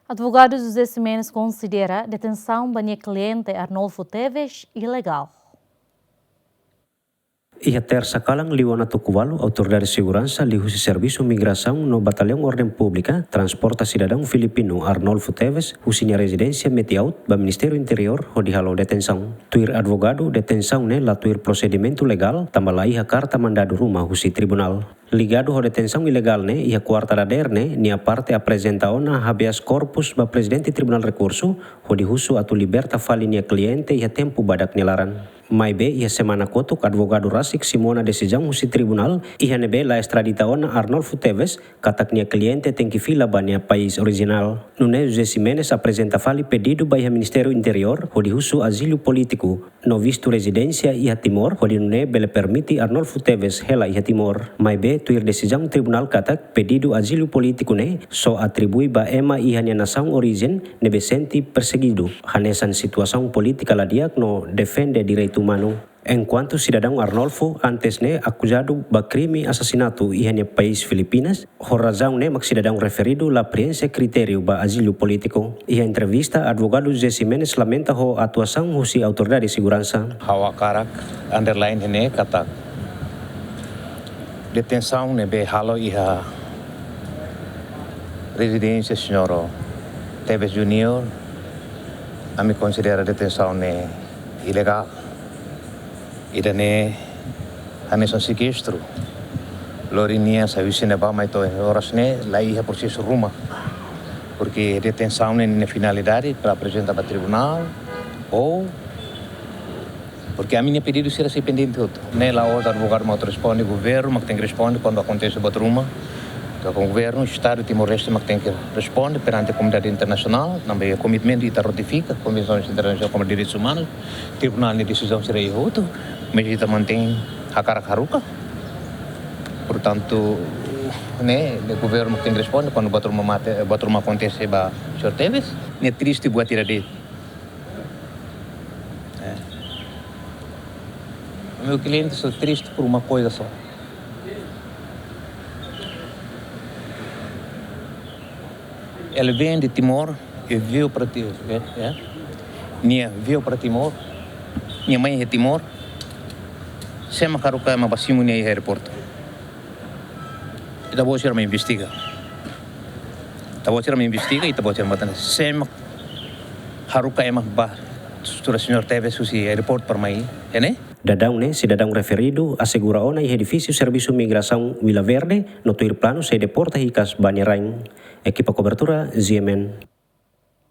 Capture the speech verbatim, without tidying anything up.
Advogadu José Ximenes konsidera detensaun ba nia kliente Arnolfo Teves ilegál. Iha Tersa kalan, liu ona tuku ualu, Autoridade Seguransa liuhusi Servisu Migrasaun no Batallaun Orden Públika transporta sidadaun Filipinu Arnolfo Teves husi nia rezidénsia Metiaut ba Ministériu Interiór hodi halo detensaun. Tuir advogadu, detensaun ne'e la tuir prosedimentu legál, tanba la iha karta mandadu ruma husi tribunál. Ligadu ho detensaun ilegál ne'e, iha kuarta dadeer ne'e, nia parte aprezenta ona habeas corpus ba Prezidente Tribunál Rekursu, hodi husu atu liberta fali nia kliente iha tempu badak nia laran. Maibé, iha semana kotuk, advogadu rasik simu ona desizaun husi tribunál, iha ne'ebé la estradita ona Arnolfo Teves, katak nia kliente tenke fila ba nia país orijinál. Nune'e José Ximenes aprezenta fali pedidu ba iha Ministériu Interiór, hodi husu azílu polítiku no vistu rezidénsia iha Timor, hodi nune'e bele permite Arnolfo Teves hela iha Timor. Maibé, tuir desizaun tribunál katak, pedidu azílu polítiku ne'e só atribui ba ema iha nia nasaun orijen ne'ebé sente persegidu, hanesan situasaun polítika la di'ak no defende direitu umanu. Enkuantu sidadaun Arnolfo antes ne'e akuzadu ba krime asasinatu iha nia país Filipinas, ho razaun ne'e mak sidadaun referidu la preenxe kritériu ba azílu polítiku. Iha entrevista, advogadu José Ximenes lamenta ho atuasaun husi Autoridade Seguransa. Ha'u hakarak underline ne'e katak detensaun ne'ebé halo iha rezidénsia señór Teves Junior, ami konsidera detensaun ne'e ilegál. Ida-ne'e hanesan sekestru. Lori nia sai husi ne'ebá mai to'o oras ne'e la iha prosesu ruma. Porke detensaun ne'e nia finalidade para aprezenta ba tribunál ou porke ami-nia pedidu sira sei pendente hotu. Ne'e la'ós advogadu mak atu responde, governu mak tenke responde kuandu akontese buat ruma. Entaun governu, Estadu Timor-Leste mak tenke responde perante komunidade internasionál, tanba komitmentu ita ratifika, konvensaun internasionál kona-ba direitus umanus, tribunál nia desizaun sira iha hotu, mas ita mantein hakarak haruka. Portantu, ne'e, ne'e governu mak tenke responde kuandu buat ruma mate, buat ruma akontese ba señór Teves. Ne'e triste buat ida de'it. É. O meu cliente só triste por uma coisa só. Ele vem de Timor e veio para Ti-, é, é. Nia veio para Timor. Nia mai iha Timor. Sé mak haruka ema ba simu nia iha aeroportu? Ita-boot sira mai investiga. Ita-boot sira mai investiga, ita-boot sira mai hatene. Sé mak haruka ema ba, sura señór Teves husi aeroportu para mai, ne'e? Daudaun ne'e, sidadaun referidu asegura ona iha edifísiu Servisu Migrasaun Vila Verde, no tuir planu sei deporta hikas ba nia rain. Ekipa kobertura, G M N.